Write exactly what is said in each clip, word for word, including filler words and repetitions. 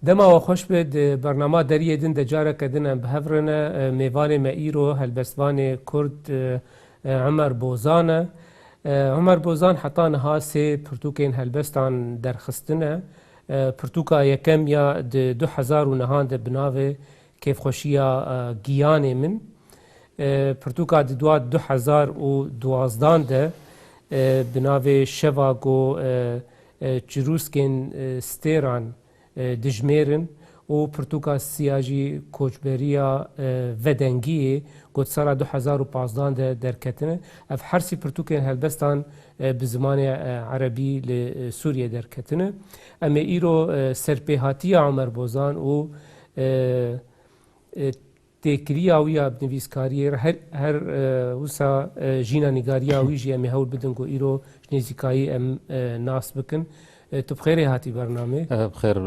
Dema we xweş be, di bernama Deriyê Din de careke din em bi hev re ne. E, mêvanê me îro helbestvanê Kurd, e, e, Omer Bozan e. E, Omer Bozan heta niha sê pirtûkên helbestan derxistine. E, pirtûka yekem ya di du hezar û nehan de bi navê Kêfxweşiya, e, Giyanê Min. E, pirtûka di dua du hezar û duwazdan de, e, bi navê Şeva ku, e, e, çirûskên, e, stêran, e, dijmêrin û pirtûka siya jî Koçberiya, e, Vedengiyê ku di sala du hezar û pazdan de derketine. Ev her sî pirtûkên helbestan, e, bi zimanê, e, erebî li, e, Sûriyê derketine. Em ê îro, e, serpêhatiya Omer Bozan û, e, e, têkiliya wî ya bi nivîskariyê re her, her, e, wisa, e, jîna nîgariya wî jî em ê hewl bidin ku îro ji nêzîkayî em, e, nas bikin. E, tu bi xêrê hatî bernamê. E, bi xêr,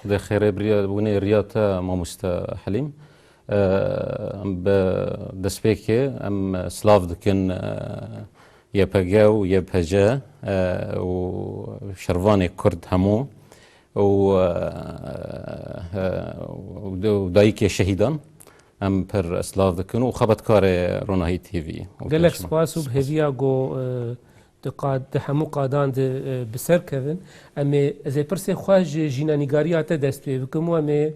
Xwedê xêrê biriya, bûnê riya te mamoste Helîm. E, em bi destpêkê em silav dikin, e, Y P G û Y P J, e, û şervanê Kurd hemû û, e, e, û d-, û dayikê şehîdan em pir silav dikin û xebatkarê Ronahî T V û Gelek Teşma. Spas û bi hêviya ku, e, di qad-, di hemû qadan de, e, bi ser kevin. Em ê, ez ê pirsê xwe ji jînanîgariya te dest pê bikim û em ê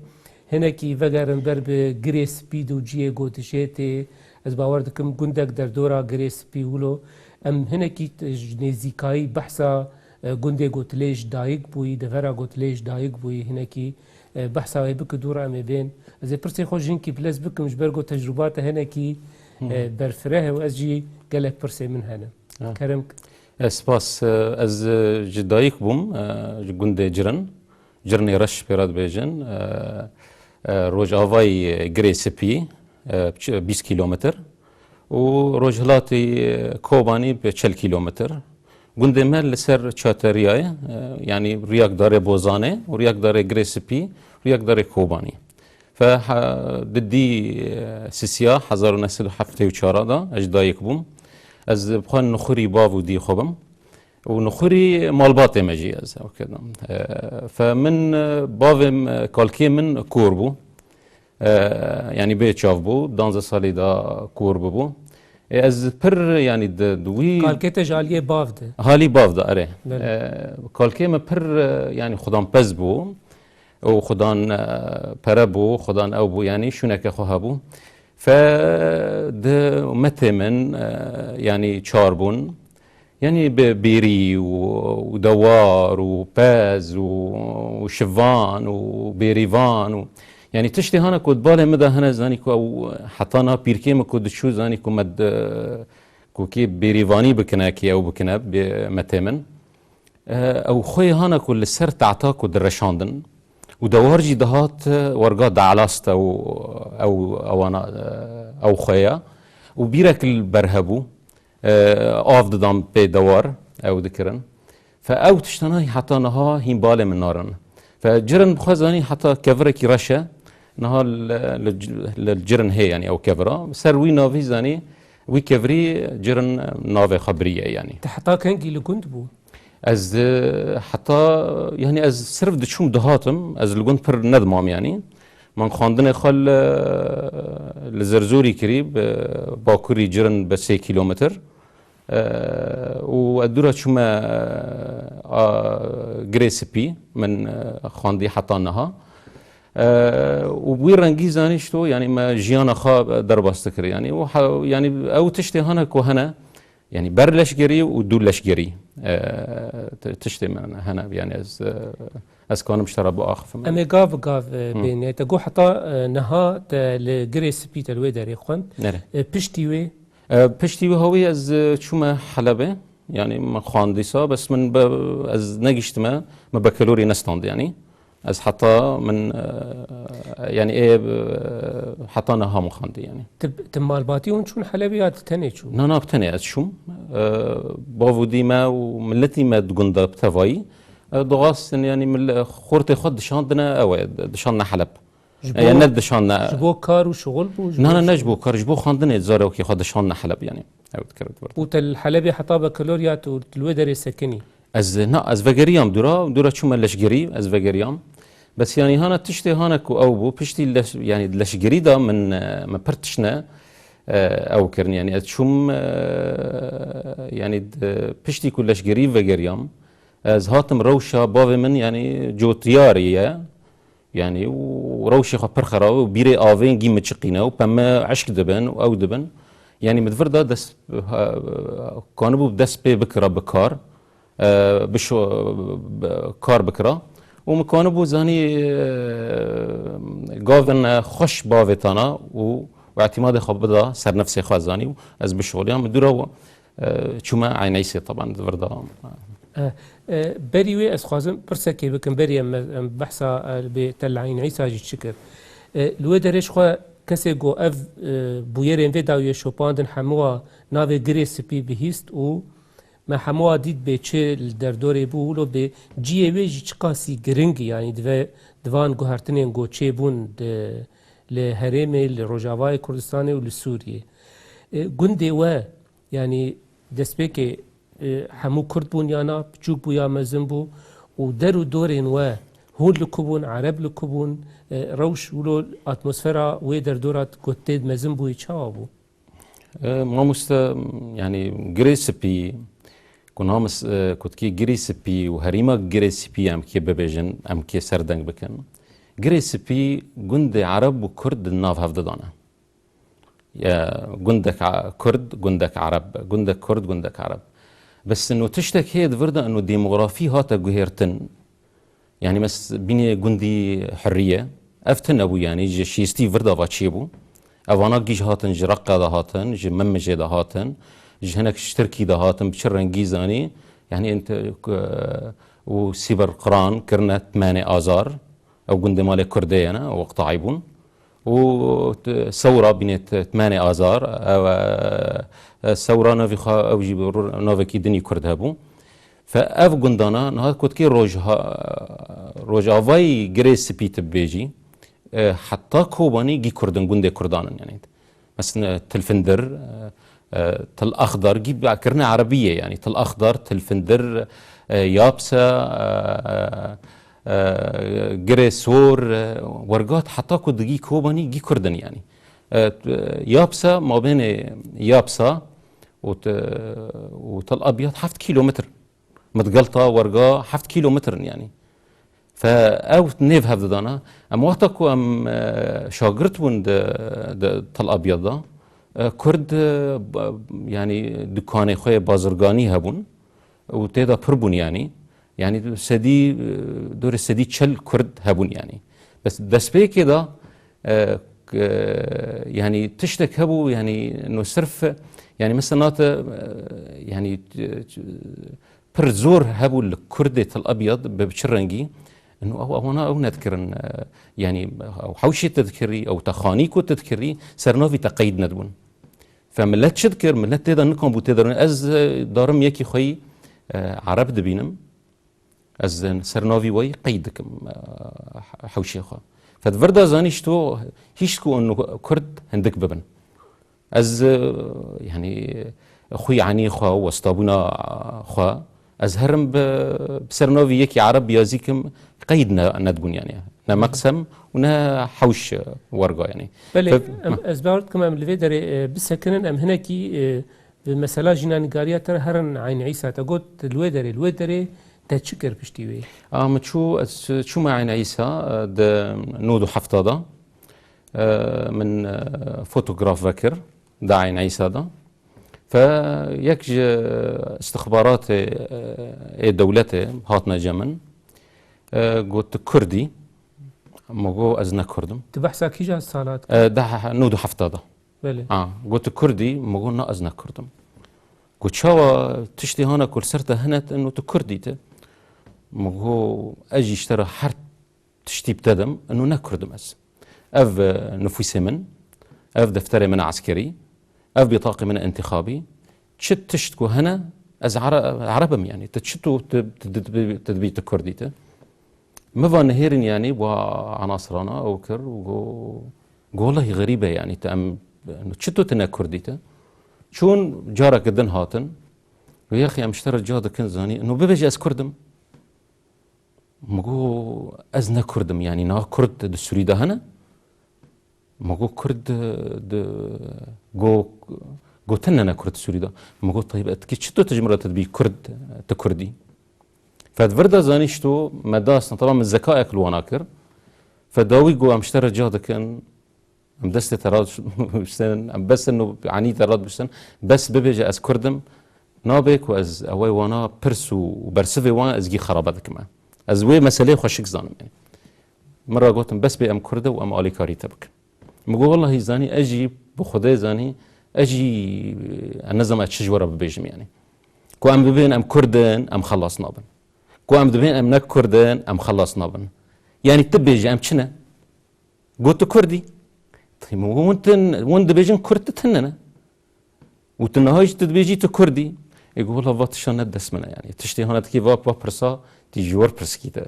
hinekî vegerin ber bi Girê Spî de û cihê ku dijê tê. Ez bawer dikim gundek derdora Girê Spî wilo. Em hinekî t-, ji nêzîkayî behsa, e, gundê ku tu lê ji dayik bûyî, devera ku tu lê ji dayik bûyî, hinekî, e, behsa wê bike dû re em ê bên. Ez ê pirsê xwe ji hinkî bi lez bikim, ji ber ku tecrûba te hinekî, Hmm. e, berfireh e û ez jî gelek pirsê min hene. Ha. Kerem k- E, spas. E, ez, e, ji dayik bûm, e, ji gundê Cirin. Cirinê Reş pê re dibêjin. E, e, rojavayî Girê Spî, e, ç-, bîst kîlometr û rojhilatî, e, Kobanî bi çil kîlometr. Gundê me li ser çateriyayê, e, yanî riyak darê Bozanê û riyak darê Girê Spî, riyak darê Kobanî. Fe ha-, di dî, e, sisiya hezar û neh sed û heftê û çar da ez dayik bûm. Ez bi xwe nixurî bav û dî xwe bim. Û nixurî malbatê me jî ez ew kedim. E, fe min, e, bavê m-, kalkê min kor bû. E, yanî bê çav bû, danzdeh salî da kor bûbû. E, ez pir, yanî di, di wî Kalkê te ji aliyê bav de? Halî bav de, erê. Belê. E, kalkê me pir, e, yanî xudanpez bû. Û xudan, e, pere bû, xudan ew bû, yanî şûneke xwe hebû. Fe di metê min, e, yanî çar bûn. Yanî bi bêrî û, û dewar û pez û, û şivan û bêrîvan û, yanî tiştê hana ku di balê min de hene, zanî ku ew heta niha pîrkê min ku diçû, zanî ku me di, ku kê bêrîvanî bikine, kê ew bikine, bê metê min. E, ew xweyê hana ku li ser tahta ku direşandin û dewar jî dihat, e, werga dielast ew, ew, ewana, e, ew xweya û bîrek li ber hebû. E, av didan pê dewar, ew dikirin. Fe ew tiştana heta niha hîn balê min narin. Fe Cirin bi xwe zanî heta kevirekî reş e. Niha li, li, li Cirin hê, yanî ew kevira. Ser wî navî zanî, wî kevirî Cirin navê xwe biriye, yanî. Te heta kengî li gund bû? Ez, e, heta, yanî ez sirf diçûm dihatim, ez li gund pir nedimam, yanî. Min xwendinê xwe li, li Zerzorî kirî, bi bakurî Cirin bi sê kîlometr. E, û ez dûra çûme, a, Girê Spî, min, e, xwendî heta niha. E, û bi wî rengî zanî, işte, yanî me jiyana xwe derbas dikir, yanî, û ha-, yanî ew tiştê hene ku hene, yanî ber leşgerî û dû leşgerî, e, ti-, tiştê min hene, yanî ez, e, ez kanim ji te re biaxifim. Em ê gav bi gav, e, Hı. Bên. Te got heta, e, niha te li Girê Spî te li wê derê xwend. Nere. E, piştî wê? E, piştî wê hawî ez, e, çûme Helebê. Yanî min xwend dîsa, bes min be-, ez negiştime, min bekelorî nestand, yanî. Ez heta min, e, yanî ê, e, heta niha min xwendî, yanî. Ti, ti malbatî hûn çûn Helebê ya ti tenê çû? Na, na, bi tenê ez çûm. E, bav û dî me û miletî me di gund de bi tevayî, e, dixwastin, yanî mil-, xortê xwe dişandine, ew e, dişandine Heleb. Ji E, bo, ne dişandine. Ji bo kar û şixul bû? Ji Na, bo na, ne şixul? Ji bo kar, ji bo xwendinê zarokê xwe dişandine Heleb, yanî. Ew dikir, dikir. Û te li Helebê heta bekelorya tu li wê derê sekinî? Ez, na, ez vegeriyam dûra, dûra çûme leşgerî, ez vegeriyam. Bes yanî hana tiştê hana ku ew bû, piştî leş, yanî leşgirî de min, e, min pir tiştine, e, ew kirin. Yanî ez çûm, e, yanî d-, piştî ku leşgirî vegeriyam, ez hatim rewşa bavê min, yanî cotiyarî ye. Yanî û rewşê xwe pir xerab û bîrê avên gî min çiqîne û peme eşk dibin û ew dibin. Yanî min di vir de dest, ha, kanibû dest pê bikira bi kar, e, bişo-, bi-, kar bikira. Û min kanibû zanî, e, gavin, e, xweş bavêtana û, û îtîmadê xwe bida ser nefsê xwe zanî û ez bişoliyam. Min dûra, e, çûme Eyn Îsê taban di vir de. E, e, berî wê ez xwazim pirsekê bikim, berî em, em behsa, e, li bê Tel Eyn Îsa jî çi kir. E, li wê derê ji xwe kesê ku ev, e, bûyerên vê dawiyê şopandin hemû wa navê Girê Spî bihîst û me hemû wa dît bê çi li derdorê bû, wilo bê ciyê wê jî çiqasî giring, yanî dive, di van guhertinên ku çêbûn di, li herêmê, li Rojavayê Kurdistanê û li Sûriyê. E, gundê we, yanî destpêkê, e, hemû Kurd bûn ya na, biçûk bû ya mezin bû û der û dorên we hûn li ku bûn, Ereb li ku bûn, e, rewş wilo atmosfera wê derdora ku tê mezin bûyî çawa bû? E, mamoste, yanî Girê Spî, ku namis, e, kutkî Girê Spî û herîma Girê Spî em kê bibêjin, em kê serdeng bikin. Girê Spî gundê Ereb û Kurd di nav hev de dane. Ya, gundek a-, Kurd, gundek Ereb, gundek Kurd, gundek Ereb. Bes ino tiştek heye di vir de ino demografî hate guhêrtin. Yanî mes bînê gundî Hurriye. Ev tune bû, yanî ji şêstî vir de va çêbû. Evana gîj hatin, ji Reqqa de hatin, ji Memijê de hatin, ji hinek ji Tirkî de hatin, bi çi rengî zanî. Yanî ente-, ku-, û Sîber Qiran kirine Tmenê Azar. Ew gundê malê Kurdê ye ne, ew qitayî bûn. Û t-, Sewra bînê t-, Tmenê Azar, ew, e, e, Sewra navî xwe, ew jî ru-, navekî dinî Kurd hebû. Fe ev gundana niha kotkê Rojha-, Rojavayî Girê Spî tu bibêjî, e, heta Kobanî gî Kurd in, gundê Kurdan in, yanî. Mesela Til Findir, e, e, Til Axdar, gî kirine erebî ye, yanî Til Axdar, Til Findir, e, Yapse, e, e, Girê Sor, e, wergat heta ku digî Kobanî gî Kurd in, yanî. E, t-, Yapse, mabênê Yapsa û t-, û Til Abyad heft kîlometr. Midgelta werga heft kîlometr in, yanî. Fe ew nêv hev didana. Em wexta ku em, e, şagirt bûn di, di Tel Abyad de, e, Kurd, e, ba-, yanî dukanê xwe yê bazirganî hebûn û tê de pir bûn, yanî. Yanî sedî, e, dorê sedî çil Kurd hebûn, yanî. Bes destpêkê de, e, k-, yanî tiştek hebû, yanî no sirf, yanî mesela nate, e, yanî, e, pir zor hebû li Kurdê Til Abyad bi çi rengî? Ino ew, ewana ew nedikirin, e, yanî ew hewşê te dikirî, ew te xanî ku te dikirî, ser navî te qeyd nedibûn. Fe millet çi dikir? Millet tê de nikan bû tê de rûn. Ez, e, darim yekî xweyî, e, Ereb dibînim. Ez ser navî weyî qeyd dikim, e, hewşê xwe. Fe di vir de zanî ji to hîşt ku hûn Kurd hindik bibin. Ez, e, yanî xwî enî xwe, westabûna xwe, ez herim bi, bi ser navî yekî Ereb yazî kim qeyd ne, nedibûn yanî. Ne meqsem û ne hewş werga yanî. Belê, Fe-, em, ez bawer dikim em li vê derê, e, bisekinin, em hinekî, e, Bi mesela jînanîgariya te re herin Eyn Îsa. Te got li wê derê, li wê derê te çi kir piştî wê? A, min çû, ez çûme Eyn Îsa, e, di nod û hefta de, e, min, e, fotograf vekir di Eyn Îsa de. Fe yek ji istixbaratê, e, ê dewletê hatine cem min. E, got, "Tu Kurd î?" Min got, "Ez ne Kurd im." Tu behsa kîjan sala dikî? E, deh, nod û hefta de. Belê. A, got, "Tu Kurd î?" Min got, "Na, ez ne Kurd im." Got, "Çawa tiştê hana ku li ser te hene, tu, tu Kurd î tu?" Min got, "Ez jî ji te re her tiştî bi te dim, ino ne Kurd im ez. Ev, e, nifûsê min, ev defterê min eskerî, ev bîtaqê min intixabî, çi tişt ku hene, ez Ere-, Ereb im, yanî. Tu çi tu, tu, tu, tu, tu dibî tu Kurd î tu?" Min va nihêrîn, yanî wa enasirana ew kir û got, "Golehî xerîb e, yanî tu em, çi tu tine Kurd î tu?" Çûn careke din hatin û yexî em ji te re ca dikin zanî, "No bibêje ez Kurd im." Min got, ez ne Kurd im, yanî niha Kurd di Sûrî de hene? Min got, Kurd di, di, got, got, tune ne Kurd Sûrî de. Min got, Teyib, etkî çito tu ji min re tu dibî Kurd, tu Kurd î? Fe di vir de zanî çito me da, teba min zekayek li wana kir. Fe dawî got, em ji te re cih dikin, em destê te re biştin, em bes in û anî te re biştin, bes bibêje ez Kurd im, nabe ku ez ew ê wana pirs û, û bersivê wan ez gî xerabe dikim. Ez wê meseleyê xweşik zanim. Yanî. Min re gotin, bes bê em Kurd e û em alîkarî te bikin. Min got, wellahî zanî, ez jî bi Xwedê zanî, ez jî, ez nizanim ez çi ji we re bibêjim, yanî. Ku em bibên em Kurd in, em xelas nabin. Ku em dibên em ne Kurd in, em xelas nabin. Yanî tu bêje em çi ne? Got, tu Kurd î. Tî min got, hûn tin, hûn dibêjin Kurd, tu tune ne. Û tu niha jî tu dibêjî tu Kurd î. Ê got, wela va tişta ne dest min e, yanî. Tiştê hana dikî va, va pirsa, tî ji wir pirskî te.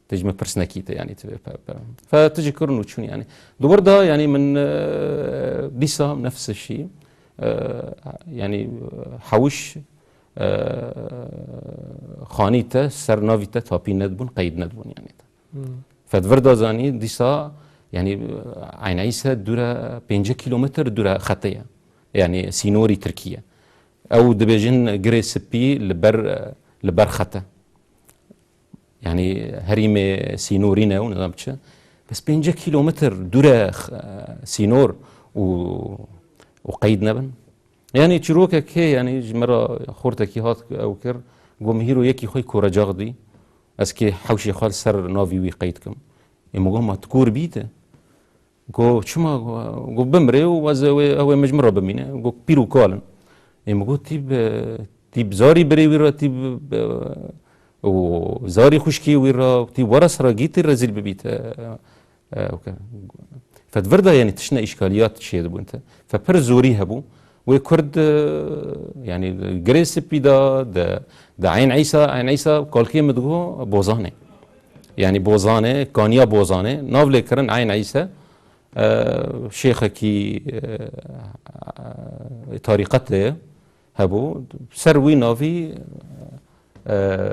Te ji min pirs nekî te, yanî, tu vê pe, pe. Fe tu ji kirin û çûn, yanî. Di wir de, yanî, min, e, dîsa nefs şî, e, yanî, e, hewş, e, xanî te, ser navî te tapî nedibûn, qeyd nedibûn, yanî. Hmm. Fe di vir de zanî, dîsa, yanî, Eyn Eyse dûre pêncî kîlometr dûre xete ye. Yanî, sînorî Tirkiye. Ew dibêjin Girê Spî li ber, li ber xete. Yanî herîmê sînorî ne û nizam çi. Bes pêncî kîlometr dûre x-, sînor û, û qeyd nebin. Yanî çîrokek heye, yanî ji me re xortekî hat ew kir, got, min hîro yekî xwe korecax dî, ez kê hewşê xwe li ser navî wî qeyd kim. Ê min got, ma tu kor bî te? Got, çima? Got, bimrê û ez ew ê, ew ê min ji min re bimîne. Got, pîr û kal in. Ê min got, tî bi, tî bi zarî birê wî re, tî bi, bi, û zarî xwişkê wî re, tî were sera gîtî rezîl bibî te, e, e, ok. Fe di vir de, yanî, tiştine îşkaliyat çêdibûn te. Fe pir zorî hebû. Wê Kurd, e, yanî, Girê Spî de, de, de Eyn Eysa, Eyn Eysa kalkê min digot Bozanê. Yanî Bozanê, kaniya Bozanê, nav lê kirin Eyn Eyse, e, şêxekî, e, tarîqetê hebû, ser wî navî, e,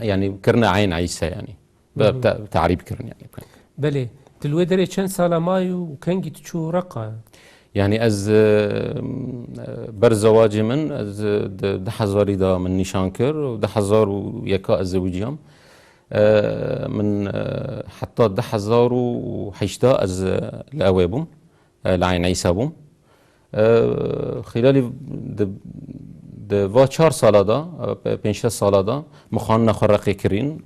yanî kirine Eyn Eyse, yanî. Bi Hı hı. te-, tarîb kirin, yanî. Belê. Tu li wê derê çend sala mayî û kengî tu çû Reqa? Yanî ez, e, ber zewacê min, ez, e, di, di hezarî de min nîşan kir û di hezar û yeka ez zewiciyam. E, min, e, heta di hezar û heşta ez, e, li ewê bûm, e, li Eyn Eysa bûm. E, xîlalî di, di va çar sala de, e, pe-, pênc şeş sala de min xanina xwe Reqê kirîn.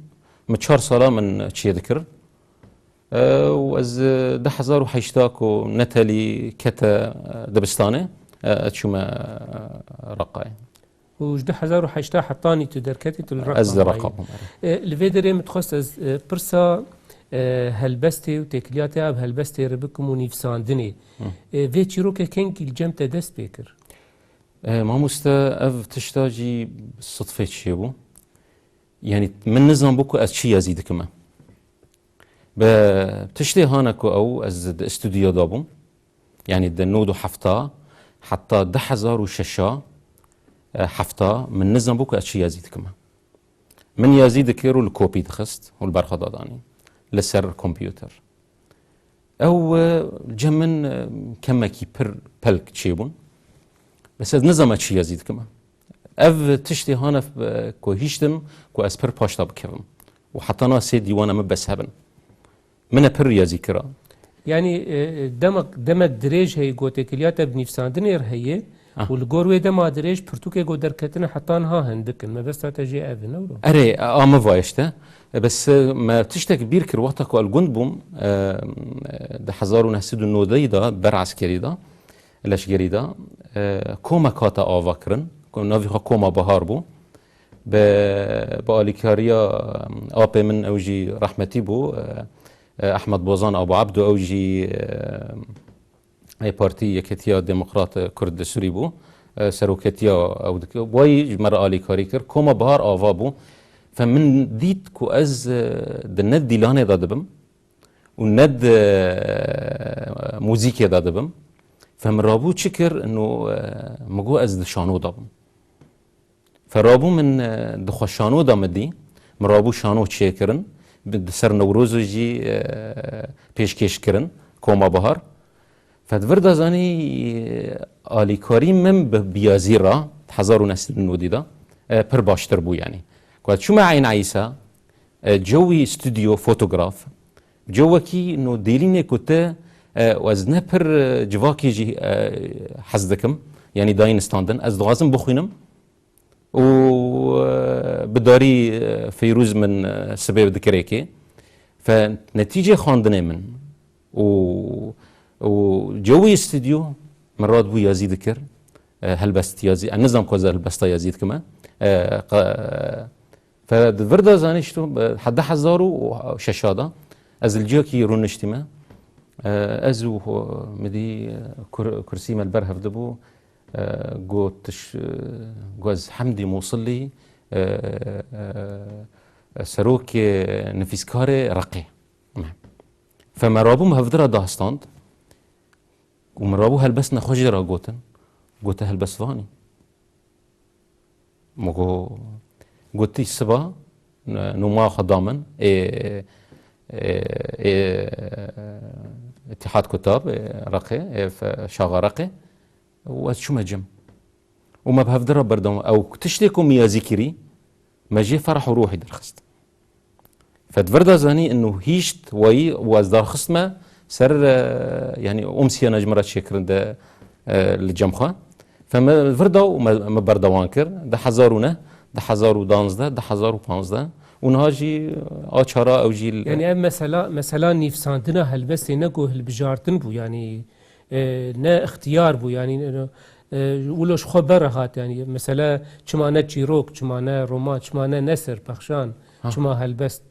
Min çar sala min çiyê dikir. E, û ez, e, di hezar û heşta ku netelî kete, e, dibistanê, e, ez çûme, e, Reqayê. Û ji du hezar û heşta hetanî tu derketî, tu li Reqa Ez li mayî. Reqa bûm, erê. E, li vê derê min dixwest ez, e, pirsa, e, helbestê û têkiliyatê ev helbestê re bikim û nivîsandinê. Hı. E, vê çîrokê kengî li cem te dest pê kir? E, mamoste, ev tişta jî sidfê çêbû. Yanî min nizanbû ku ez çi yazî dikime. Bi tiştê hane ku ew ez di stûdyo de bûm. Yanî di nod û hefta heta du hezar û şeş, e, hefta min nizanbû ku ez çi yazî dikime. Min yazî dikir û li kopî dixist û li ber xwe dadanî. Li ser kompûter. Ew, e, cem min, e, kemekî pir pelk çêbûn. Bes ez nizam ez çi yazî dikim. Ev tiştê hane, e, ku hiştim, ku ez pir paşta bikevim. Û heta na sê dîwana min bes hebin. Min e pir yazî kira. Yanî, e, demek, demek dirêj heye, ku têkiliya te bi nivîsandinê re heye, Ah. û li gor wê dema dirêj pirtûkê ku derketine heta niha hindik in. Mebesta te jê ev e, ne wilo? Erê, a min va işte. E, bes, e, me tiştek bîr kir, wexta ku ez li gund bûm, e, di hezar û neh sed û nodeyî de, ber eskerî de, leşgerî de, e, komek hate ava kirin. Ko-, navê xwe Koma Bahar bû. Bi, bi alîkariya, e, apê min, ew jî rehmetî bû, e, e, Ehmed Bozan Abu Ebdo, ew jî, e, ê Partî Yeketiya Demokrat Kurd li Sûrî bû, e, seroketiya ew dike. Wayî ji me re alîkarî kir. Koma Bahar ava bû. Fe min dît ku ez, e, di ne dîlanê de dibim û ne di, e, muzîkê de dibim. Fe min rabû çi kir? No, e, min got ez di şano de bim. Fe rabû min, e, di xwe şano de min dî. Min rabû şano çêkirin, bi, di ser Newrozê jî, e, pêşkêş kirin, Koma Bahar. Fe di vir de zanî, e, alîkarî min bi, bi Yazî re, di hezar û neh sed û nodî de, e, pir baştir bû, yanî. Ku ez çûme Eyn Îsa, e, cewî stûdyo, fotograf, cewekî no dêlînê ku te, e, û ez ne pir, e, civakî jî, e, hez dikim, yanî dayîn standin, ez dixwazim bixwînim. Û, e, bi darî, e, Feyrûz min, e, sibê dikirêkê. Fe netîcê xwendinê min û, û cewî stûdyo min radibû Yazî dikir, e, helbest Yazî. Ez nizam ku ez helbesta Yazî dikime. E, qe-, fe di vir de zanî şto, e, heta hezar û şeş de ez li ciyakî rûniştîme. E, ez û xwe, min dî, e, kur-, kursî me li ber hev dibû. E, got, tiş-, e, got, ez Hemdî Mûsilî, e, e, serokê nivîskarê Reqê me. Fe me rabû me hevdira dastand û me rabû helbest nexweş jê re gotin. Gote helbestvanî. Min got, gotî siba, n-, nûma xwe da min, ê, ê, ê, Îtîhad Kutab, ê, Reqê, ê, fe-, Şaxa Reqê. Û ez çûme cem. Û me bi hevdira berdewam. Ew tiştê ku min Yazî kirî, me jê ferah û ruhî derxist. Fe di vir de zanî, inu hîşt wayî û ez darxistme ser, e, yanî omsiyana ji min re çêkirin de, e, li cem xwe. Fe me vir da û me, me berdewam kir. Di hezar û neh, di hezar û duwazdeh, di hezar û panzdeh û niha jî a çara ew jî li Yani ev mesela, mesela nivîsandina helbestê ne ku hilbijartin bû, yani, e, ne ixtiyar bû, yani, e, e, wilo ji xwe ber hat, yani, mesela çima ne çîrok, çima ne roman, çima ne nesir, pexşan, Ha. çima helbest?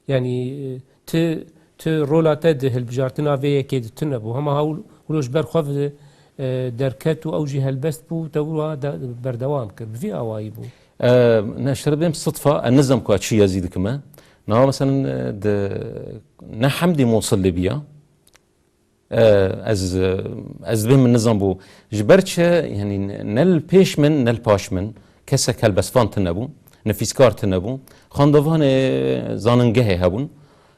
Yani, e, ti, ti rola te di hilbijartina vê yekê di tune bû. Hema ha wilo ji ber xwe, e, derket û ew jî helbest bû, te wilo de berdewam kir. Bi vî awayî bû. E, ne, şerê bêm sitfa, e, nizam ku çi Yazî dikime. Niha, meselen, e, di, ne Hemdî Mûsilî biya. E, ez, e, ez dibêm min nizam bû. Ji ber çi, yani, ne li pêş min, ne li paş min kesek helbestvan tune bû, nifîskar tune bû. Xwendevanê zaningehê hebûn.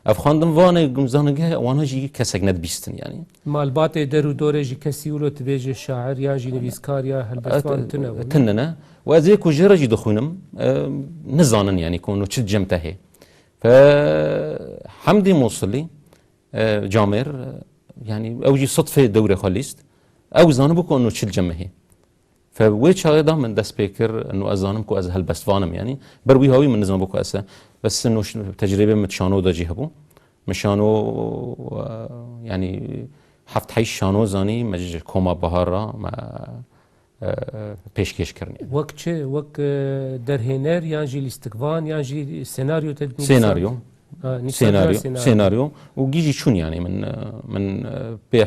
Ev xwendevanê zaningehê wana jî kesek nedibîstin, yani. Malbatê der û dorê jî kesî wilo dibêje şair yan jî nivîskar ya helbestvan tune bûn. Tune ne. Û ez ê ku jê re jî dixwînim, e, nizanin, yani, ku no çi cem te hê. Fe Hemdî Mûsilî, e, camêr, e, yani, ew jî sitfê dewrê xwe lîst. Ew zanibû ku eno çil cemehê. Fe wê çaxê de min dest pê kir, eno ez zanim ku ez helbestvan im, yani. Ber wî hawî min nizanibû ku ez e. Bes eno ş-, tecrîbê min şano de jî hebû. Min şano, e, yani, heft heyş şano zanî, me ji Koma Bahar re, me e, pêşkêş kirinê. Wek çi? Wek, e, derhêner yan jî lîstikvan yan jî senaryo te dinivîsand? Senaryo. Ha, nivîsandina Senaryo, senaryo. senaryo. Û gî jî çûn, yani, min, e, min, e, pê, e,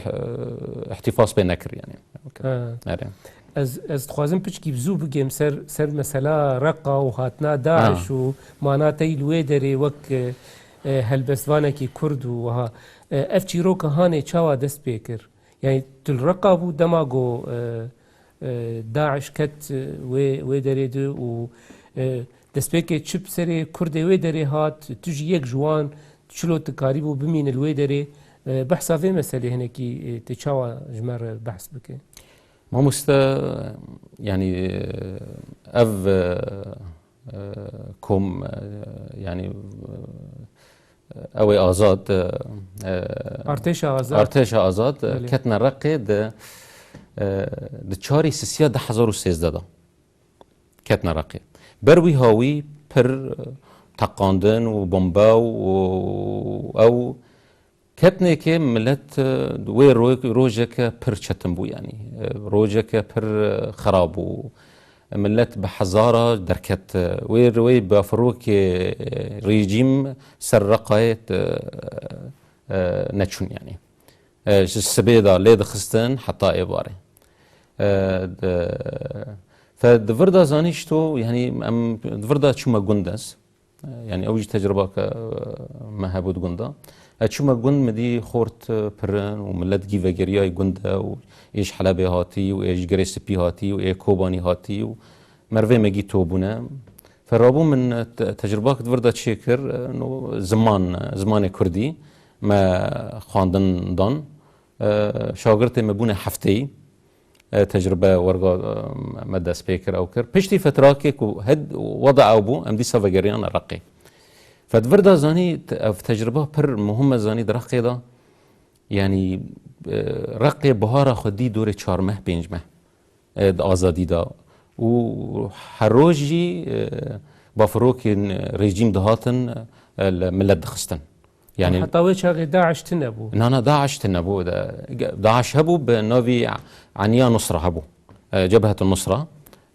îhtîfaz pê nekir, yani. Ha. Erê. Ez, ez dixwazim piçkî bi zû bigêm ser, ser mesela Reqa û hatina DAIŞ Ha. û mana te yî li wê derê wek, e, e, helbestvanekî Kurd û wiha. E, ev çîroka hanê çawa dest pê kir? Yani, tu li Reqa bû dema ku, e, e, DAIŞ ket, e, wê, wê derê de û, e, destpêkê çi bi serê Kurdê wê derê hat, tu jî yek ji wan, çilo tu karîbû bimîne li wê derê, e, behsa vê meselê hinekî, e, tê çawa ji me re behs bike? Mamoste, yani, e, ev, e, e, kom, e, yani, e, ew ê azad, e, e, Artêşa Azad. Artêşa Azad, e, Belê. ketine Reqê di, e, di çarê Sisiya du hezar û sêzdeh de ketine Reqê. Ber wî hawî pir, e, teqandin û bombe û ew Ketnekê millet, e, wê ro-, rojeke pir çetin bû, yanî, e, rojeke pir, e, xirab bû. Millet bi hezara derket, e, wê, wê bafirokê, e, rejîm ser Reqayê, e, e, neçûn, yanî. E, ji sibê de lê dixistin heta êvarê. E, de, fe di vir de zanî ji to, yanî em di vir de çûme gund ez. Yanî ew jî tecribake, e, me hebû di gunda. Ez çûme gund, min dî xort, e, pirin û millet gî vegeriyayî gund de û ê ji Helebê hatî û ê ji Girê Spî hatî û ê Kobanî hatî û mervê me gî to bûne. Ferabû min te-, tecrubak di vir de çêkir, e, no, ziman, zimanê kurdî me xwendin dan. E, şagirtê me bûne hefteyî, e, tecrube werga, e, me dest pê kir, ew kir. Piştî fetrakê ku hed-, weda ew bû, em dîsa vegeriyane Reqê. Fe di vir de zanî, te-, ev tecruba pir muhim e zanî di Reqê de. Yanî, e, Reqê bihara xwe dî dorê çar meh, pênc meh, e, di azadî de. Û her roj jî, e, bafirokên rejîm dihatin, e, li milet dixistin. Yanî heta wê çaxê DAIŞ tune bû? Na, na, DAIŞ tune bû. De, DAIŞ hebû bi navî Eniya Nusra hebû. E, Cebhetun Nusra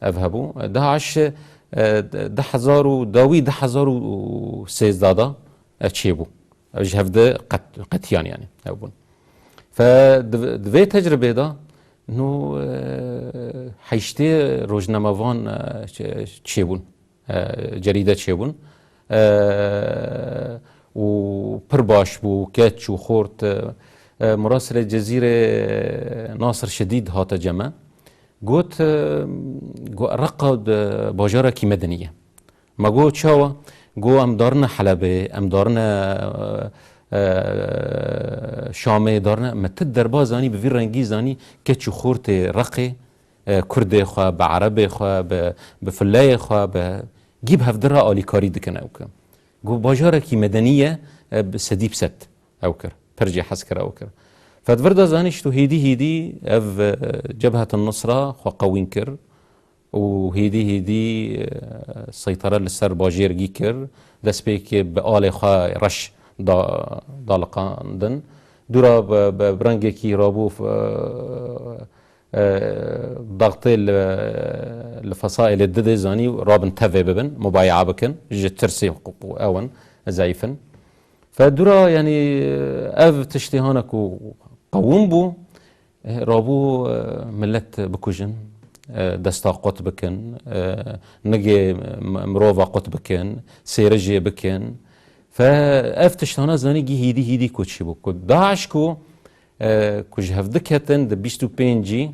ev hebû. DAIŞ, e, di hezar û dawî du hezar û sêzdeh de, e, çêbû. Ev ji hevde qet-, qetiyan yanî ew bûn. Fe di, di vê tecribê de no, e, heştê rojnamevan, e, çê-, çêbûn. E, cerîde çêbûn. E, û pir baş bû, keç û xort. E, Murasirê Cezîrê Nasir Şedîd hate ceme. Got, e, got, Reqa di bajarekî medenî ye. Me got, çawa? Got, em darine Helebê, em darine, e, e, Şamê, darine. Me ti derba zanî, bi vî rengî zanî, keç û xortê Reqê, e, kurdê xwe, bi erebê xwe, bi, bi fileyê xwe, bi gî bi hevdira alîkarî dikin ew ki. Got, bajarekî medenî ye, e, bi sedî bi sed ew kir. Pir jê hez kir ew kir. Fe di vir de zanî, şito hêdî hêdî ev, e, Cebhetun Nusra xwe qewîn kir. û hêdî hêdî, e, seytere li ser bajêrgî kir. Destpêkê bi alê xwe reş da, daliqandin. Dûra bi, bi, bi rengekî rabû, e, e, daxtê li, li Fesailê didê zanî rabin tevê bibin, mubaye'a bikin. Ji tirsê ew in, zeyîf in. Fe dûra, yanî, ev tiştê hane ku qewim bû. Eh, rabû, eh, milet bikujin, eh, desta qut bikin, eh, nigê m-, mirova qut bikin, sêrijê bikin. Fe ev tiştana zanî gî hîdî hîdî ku çi bû. Ku DAIŞ ku, eh, ku ji hev diketin di bîst û pêncî,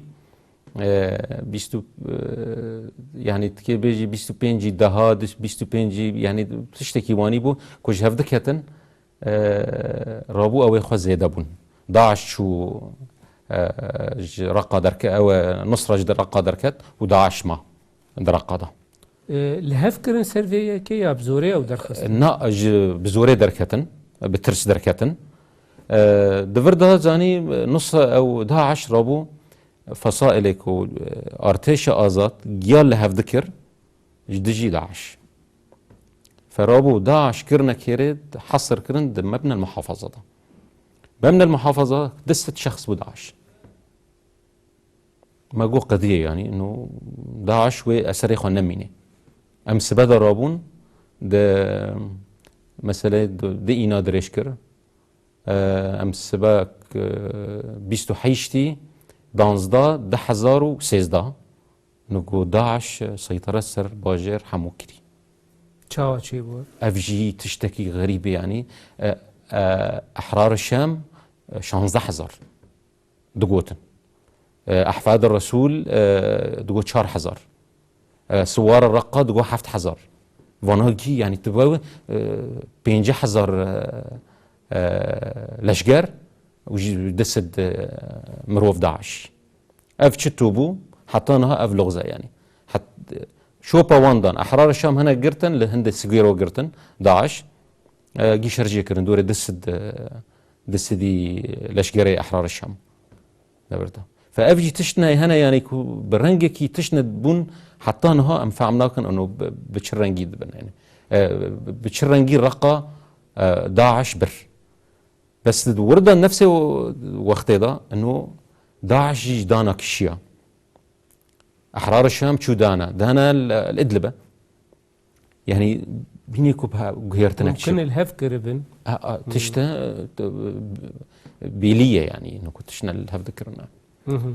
eh, bîst û, eh, yanî tikê bêjî bîst û pêncî deha, bîst û pêncî, yanî tiştekî wanî bû ku ji hev diketin, e, rabû ew ê xwe zêde bûn. DAIŞ çû, e, ji Reqa derke-, ew, e, Nusra ji Reqa derket û DAIŞ ma di Reqa de. E, li hev kirin ser vê yekê ya bi zorê ew derxistin? Na, ji, bi zorê derketin, bi tirs derketin. E, di vir de zanî, Nusra ew DAIŞ rabû Fesailê ku, e, artêşa azad giya li hev dikir, ji dijî DAIŞ. Ferabû DAIŞ kirine kêrê, hesir kirin di Mebnel Muhafaza de. Mebnel Muhafaza du sed şexs bû DAIŞ. Me got qediye, yanî, no, DAIŞ wê eserê xwe nemîne. Em sibe de rabûn, di meselê di, di îna dirêj kir. Em sibe, e, bîst û heştî danzdeh du hezar û sêzdeh. Nigo DAIŞ seytara ser bajêr hemû kirî. Çawa çêbû? Ev jî tiştekî xerîbê, yanî, e, e, Ehrar Şam, e, şazdeh hezar digotin. E, Ehfad Resûl, e, digo çar hezar. E, Siwara Reqa digo heft hezar. Vana gî, yanî, tu be, e, pêncî hezar, e, e, leşger û jî du sed, e, mirov DAIŞ. Ev çi tû bû? Heta niha ev loxze, yanî. Het-, şopa wan dan. Ehrar Şam hene girtin, li hindê Sigêro girtin, DAIŞ. E, gî şerjê kirin, dorê du sed, e, du sedî leşgerê Ehrar Şam. Devirda. Fe ev jî tişt ne hene, yanî ku bi rengekî tişt ne bûn, heta niha em fehm nakin, eno bi, bi çi rengî dibin, yanî. E, bi çi rengî Reqa, e, DAIŞ bir. Bes di wir de nefsê o wextê de, eno DAIŞ jî dana kişiya. Ehrar Şam çû dana, dana li, li Idlib e. Yanî bînê ku ha-, guhertine çi. Mumkin li hev kiribin. A, a, tişte, e, te-, bêlî ye, yanî, ne ku tiştine li hev dikirine. Hı hı.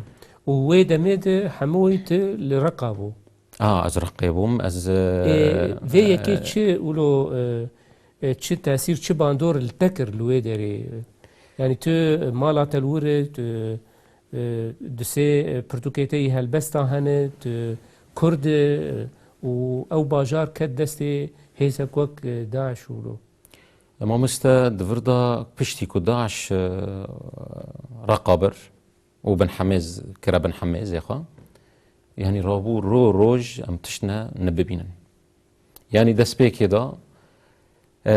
Û wê demê de hemû wî tu li Reqa bû. A, ez Reqê bûm, ez, e, Ê, vê yekê e, çi wilo, e, e, çi tesîr, çi bandor li te kir li wê derê? Yanî tu mala te li wir e, tu, e, du sê, e, pirtûkê te yî helbesta hene, tu kurd e, û ew bajar ket destê hêzek wek, e, DAIŞ û lo. Mamoste, di vir de piştî ku DAIŞ, e, reqa bir û Bin Hemêz kire bin Hemêzê xwe, yanî rabû ro roj em tişt ne nibibînin. Yanî destpêkê de, e,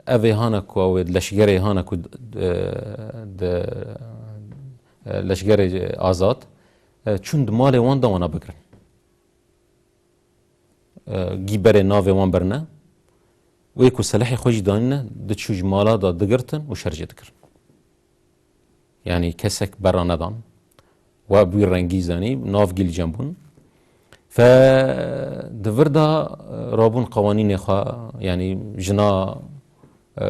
evê hane ku ew ê leşgerê hane ku, e, di, e, leşgerê azad, e, çûn di malê wan de wana bigirin. E, gî berê navê wan birine. Wê ku selehê xwe jî danîne, diçû ji mala de digirtin û şer jê dikirin. Yanî kesek bera nedan. Wa bi wî rengî zanî, nav gî li cem bûn. Fe di vir de, e, rabûn qewanînê xwe, yanî jina, e,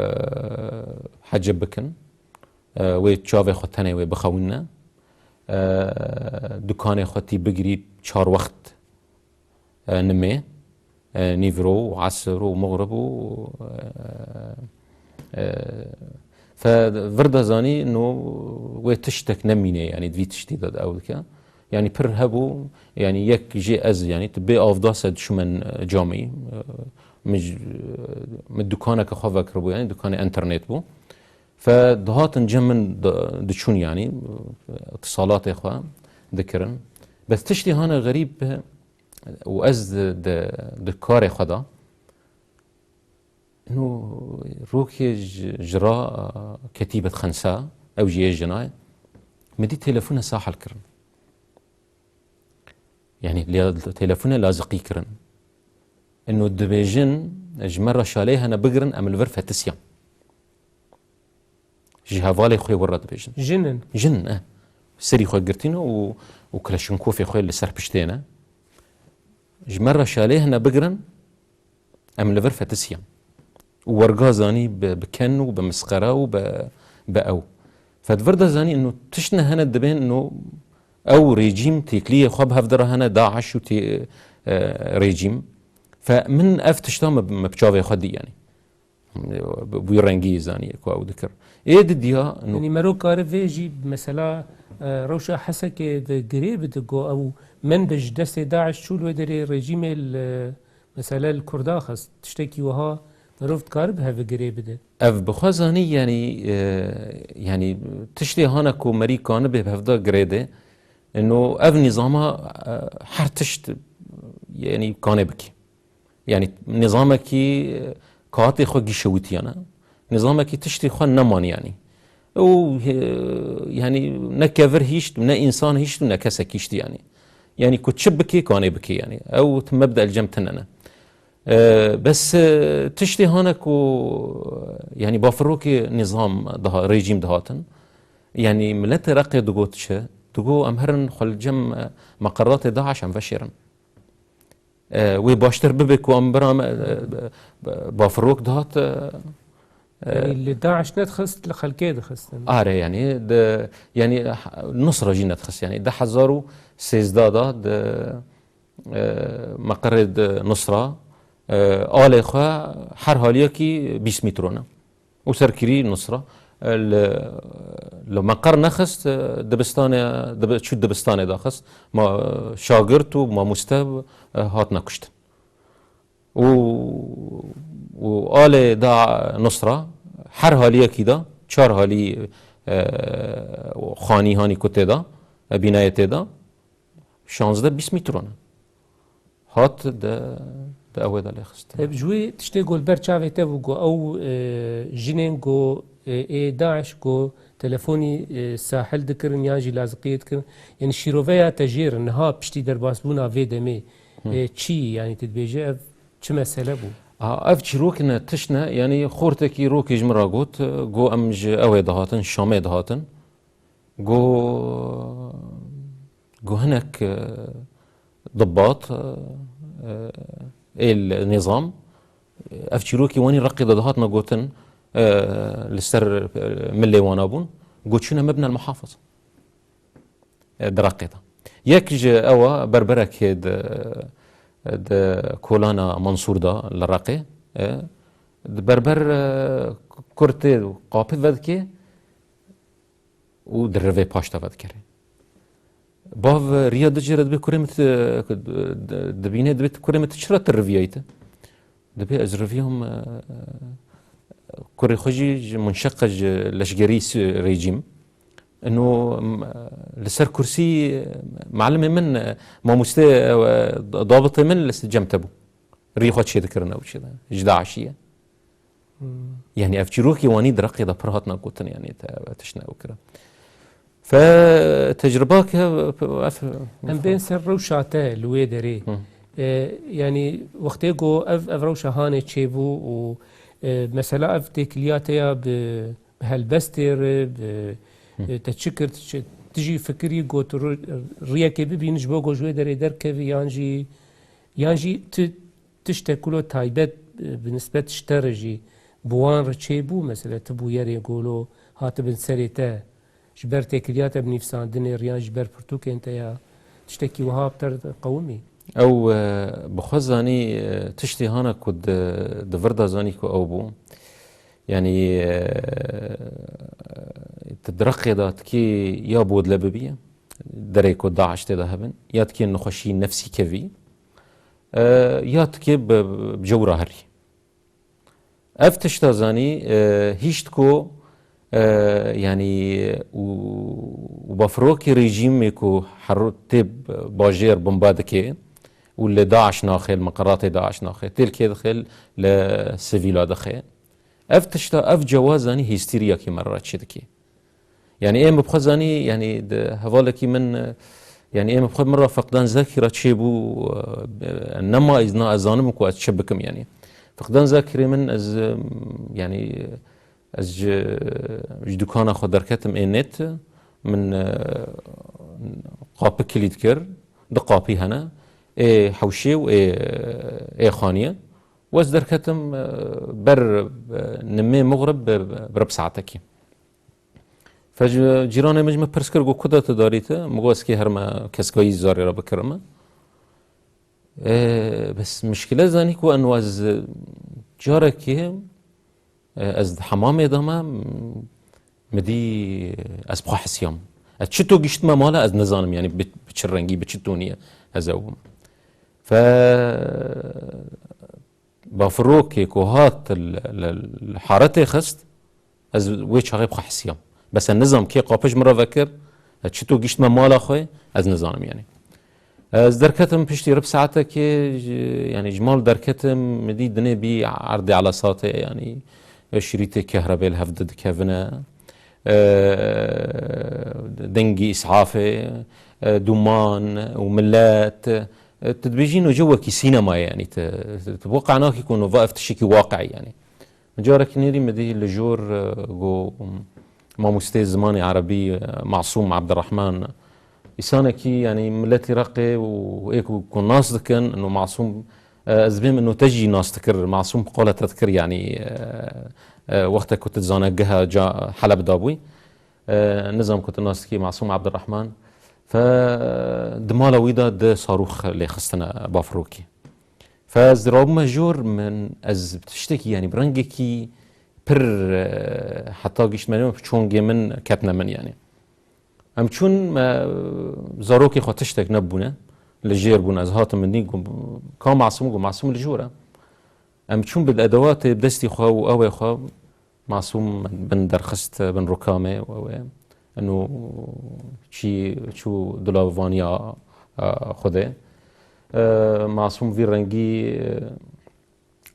hecib bikin. E, wê çavê xwe tenê wê bixewîne. E, dukanê xwe tî bigirî çar wext, e, nimê, e, nîvro û esir û mixrib û, e, e, fe vir de zanî no wê tiştek nemîne, yanî di vî tiştî de ew dike. Yanî pir hebû, yanî yek jê ez, yanî tu bê avdase dişumen, e, camî, e, min j-, min dukaneke xwe vekiribû, yanî dukanê enternet bû. Fe dihatin cem min di-, diçûn, yanî, e, itisalatê xwe dikirin. Bes tiştî hane xerîb û ez di, di, di karê xwe de, no, rokê ji, ji ra, e, ketî bed xensa, ew jî yê jina ye. Min dî telefone sahil kirin. Yanî, lê-, telefone laziqî kirin. Ino dibêjin, ji me re şalê hene bigirin, em li vir fetisiyan. Ji hevalê xwe wir re dibêjin. Jin in? Jin in, e. Serî xwe girtîne û, û Kleşinkofê xwe li ser piştê ne. Ji me re şalê hene bigirin, em li vir fetisiyan. Û werga zanî bi, bi ken û bi misqera û bi, bi ew. Fe di vir de zanî ino tişt ne hene dibên ino ew rejîm têkliyê xwe bi hev de re hene, DAIŞ û tê-, e, rejîm. Fe min ev tişta me, me bi çavê xwe dî, yanî. Bi wî rengî zanî ku ew dikir. Ê di diya, no. Yanî mero kare vê jî mesela, e, rewşa Hesekê di girê bide ku ew mende ji destê DAIŞ çû li wê derê rejîmê li, mesela li Kurda xist. Tiştekî wiha merov dikare bi hev girê bide. Ev bi xwe zanî, yanî, e, yanî tiştê hane ku merî kanibe bi hev de girê de, no ev nîzama, e, her tişt, yanî kanê bikî. Yanî nîzamekî, e, katê xwe gîşewitiyane. Nîzamekî tiştî xwe nemanî, yanî. Ew, e, yanî ne kevir hîşt, ne însan hîşt û ne kesek hîşt, yanî. Yanî ku çi bikê, kanê bikê, yanî. Ew mebde el cem tine ne. E, bes, e, tiştê hane ku, yanî bafirokê nîzam daha, rejîm dihatin. Yanî miletê Reqê digot çi? Digot em herin xwe li cem, e, meqeratê DAIŞ em veşêrin. E, wê baştir bibe ku em bira me, e, e, bafirok dihat, e, e, Yanî li DAIŞ nedixist, li xelkê dixistin. Are, yanî, di, yanî, Nusra jî nedixist, yanî, di hezar û sêzdeh de di, e, meqerê di Nusra, e, alê xwe her haliyekî bîst mîtro ne. Û serkirî Nusra, e, li, li meqer nexist, e, dibistanê, dibi-, çû dibistanê daxist. Ma, e, şagirt û mamoste, e, hatine kuştin. Û, û alê da Nusra, her haliyekî de, çar halî, e, xanî hanî ku tê de, e, bînayê tê de, şazdeh bîst mîtro ne. Hat de, de ew ê de lê xistin. Hep ji wî tiştê ku li ber çavê te bû, ku ew, e, jinên ku, e, ê DAIŞ ku telefonî, e, sahil dikirin yan jî laziqiyê dikirin. Yanî şîroveya te jê re niha piştî derbasbûna vê demê, Hı. e, çi, yanî tu dibêje ev çi mesele bû? A, ev çîrokine tişt ne, yanî xortekî rokê ji min re got, e, got em ji ew ê dihatin, Şamê dihatin. Got, got hinek, e, dibat, e, e, êl nîzam, ev çîrokî wanî Reqê de dihatine gotin, e, li ser, e, milê wana bûn, got çûne mebnel muhafaza. E, di Reqê de. Yek ji ewa berberekê di, di kolana Mansûr de li Reqê, e, di berber, e, kurtê qapî vedikê, û di rivê paş de vedikerê. Bav riya dicêre dibê kurê min tu, dibîne dibê tu kurê min tu çira tu riviyayî te? Dibê ez riviyam, e, kurê xwe jî ji munşeqe ji leşgerî s-, rejîm. Ino, m-, li ser kursî, e, malimê min, e, mamostê, e, dabitê min li s-, cem te bû. Rî xwe çêdikirin ew çêde. Ji DAIŞ'î ye. Hmm. Yani ev çîrokê wanî di Reqê de pir hatine gotin, yani te, ev tiştine ew kira. Fe tecrüba ke, ev, Em bên ser rewşa te li wê derê. Hı. E, yani wextê ku ev, ev rewşa hanê çêbû û, e, mesela ev têkiliya te ya bi, bi helbestê re, bi, Hı. e, te çi kir, tu çi, tu jî fikirî ku tu ri-, riyekê bibîn ji bo ku ji wê derê derkevî yan jî, yan jî tu tiştek ku lo taybet, e, bi nisbet ji te re jî bi wan re çêbû, mesela tu bûyerê golo hatibin serê te, ji ber têkiliya te bi nivîsandinê re yan ji ber pirtûkên te ya tiştekî wiha bi te re qewimî? Ew, e, bi xwe zanî, e, tiştê hana ku di, di vir de zanî ku ew bû. Yanî, e, tu di Reqê de tikê ya bodle bibî, derê ku DAIŞ tê de hebin, ya tikê nexweşî nefsî kevî, e, ya tikê bi, bi cewra herî. Ev tişta zanî, e, hîşt ku, e, yanî û, û bafirokê rejîmê ku her tê bajêr bomba dike û li DAIŞ naxê, li miqeratê DAIŞ naxê, tê li kê dixê, li sivîla dixê. Ev tişta, ev cewa zanî hîstiriyakî me re çi dike. Yani êm bi xwe zanî, yani di hevalekî min, e, yani êm bi xwe min re Feqdan Zekî re çêbû, e, nema ez, na ez zanim ku ez çi bikim yani. Feqdan Zekî min ez, e, yani ez ji, ji dukana xwe derketim ê net, min, e, qapî kilît kir, di qapî hene, ê hewşê û ê, ê xaniye. Û ez derketim, e, ber, e, nimê muxrib bi, bi, bi rib saetekî. Fe ji cîranê min ji min pirs kir, got, "Ku de tu darî te?" Min got, "Ez kê herime Keskayî zarê re bikirime." E, bes mişkile zanî ku eno ez, e, carekê, e, ez di hemamê de me, m-, min dî ez bi xwe hesiyam. Ez çito giştime mala ez nizanim, yani bi, bi çi rengî, bi çi tonî ez ew bim. Fe bafirokê ku hat li, li, li haretê xist, ez wê çaxê bi xwe hesiyam. Bes ez nizam kê qapij min re vekir, ez çito giştime mala xwe, ez nizanim yani. Ez derketim piştî rib saetekê, ji, yani ji mal derketim, min dî dinê bî erdê elesatê, yani şirîtê kehrebê li hev didikevine, e, dengî îshafê, e, duman û millet, e, tu dibêjî no cewekî sînemayê, yani tu, tu bo qenakî ku no va ev tiştekî waqi'î yani. Carekî nêrî min dî li jor, e, got, mamostê zimanê erebî, e, Masûm Ebdirehman, îsanekî, yanî miletî Reqê û ê ku, ku nas dikin, ino Masûm, e, ez dibêm ino te jî nas dikir, Masûm qala te dikir, yanî, e, e, wextek ku tu di zanegeha ca Heleb de bûyî, e, nizam ku tu nas dikî Masûm Ebdirehman, fe di mala wî de di sarûx lê xistine bafirokî. Fe ez rabûme jor, min ez tiştekî, yanî bi rengekî pir, e, heta gişt me çongê min ketine min, yanî. Em çûn, me zarokê xwe tiştek nebûne, li jêr bûne. Ez hatim min dî, got, "Ka Masûm?" Got, "Masûm li jor e." Em çûn bi edewatê, bi destî xwe û ewê xwe, Masûm bin derxist, bin rûkamê û ew ê. Eno çî çû dulavaniya, e, Xwedê. E, Masûm vî rengî,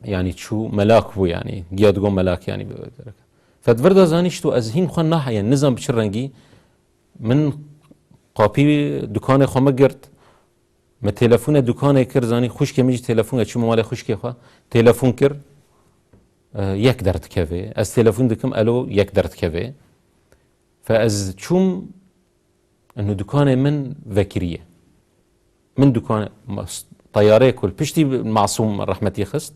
e, yanî çû melak bû, yanî giya digo melak, yanî bi derek. Fe di vir de zanî, şito ez hîn xwe nah, yanî nizam bi çi rengî, min qapî dukanê xwe me girt. Me telefone dukanê kir, zanî xwişkê min jî telefon, ez çûme malê xwişkê xwe, telefon kir, e, yek derdikeve. Ez telefon dikim, elo, yek derdikeve. Fe ez çûm, eno dukanê min vekiriye. Min dukan, mas-, teyareyê ku li piştî Masûm rehmetî xist,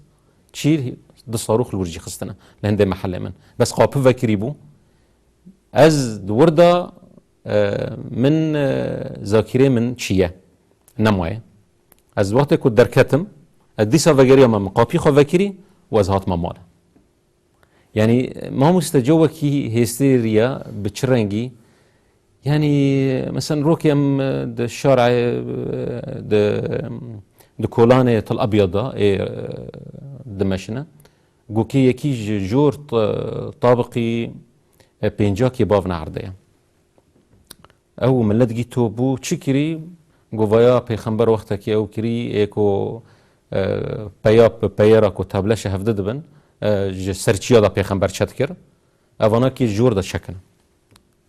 çî du sarûx li wir jî xistine, li hindê mehelê min. Bes qapî vekirî bû. Ez di wir de, e, min, e, zakîrê min çiye. Nemaye. Ez wextê ku derketim, ez dîsa vegeriyame, min qapî xwe vekirî û ez hatime mala. Yanî, mamoste, cewekî hêstirî ya bi çi rengî, Yanî, mesela rokê em, e, di şarê, e, di, di kolanê Til Abyad de, ê, e, dimeşine. Gokê yekî ji jor t-, tabiqî, e, pêncakê bav neerdeye. Ew milet gî top bû, çi kirî? Govaya pêxember wextekî ew kirî, ê ku, e, peya, peyera ku tableşe hevdi dibin, e, ji ser çiya da pêxember çet kir. Evana kî jor de çekin.